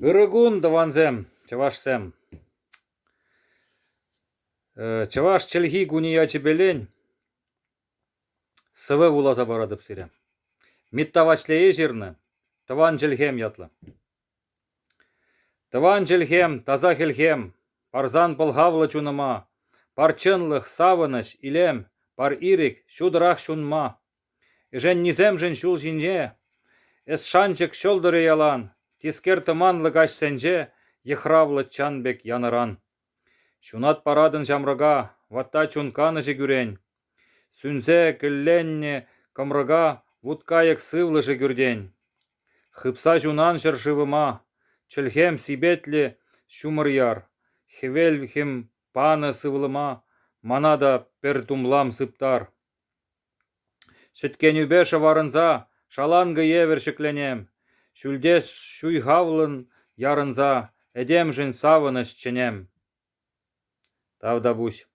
Ырӑ кун, тӑвансем, чӑвашсем! Чӑваш чӗлхи кунӗ ячӗпелен сӑвӑ вуласа паратӑп сире. Митта Ваҫлейӗ ҫырнӑ «Тӑван чӗлхем» ятлӑ. Тӑван чӗлхем, таса хӗлхем, парсан пӑлхавлӑ чунӑма, пар чӑнлӑх, савӑнӑҫ, илем, пар ирӗк, ҫутӑрах ҫунма. Ӗшеннисемшӗн ҫул ҫинче эс шанчӑк ҫӑлтӑрӗ ялан, тискер тӑманлӑ каҫсенче йыхравлӑ чан пек янӑран. Ҫунат паратӑн ҫамрӑка, ватта чун канӑҫӗ кӳрен. Сӳнсе кӗлленнӗ кӑмрӑка вут-кайӑк сывлӑшӗ кӳртен. Хыпса ҫунан ҫӗршывӑма, чӗлхем сипетлӗ ҫумӑр яр, хӗвел хӗм панӑ сывлӑма мана та пӗр тумлам сыптар. Сӗткенӳпе шӑварӑнса шаланкӑ евӗр ҫӗкленем, ҫӳлте ҫуйхавлӑн ярӑнса этемшӗн савӑнӑҫ чӗнем. Тавтапуҫ.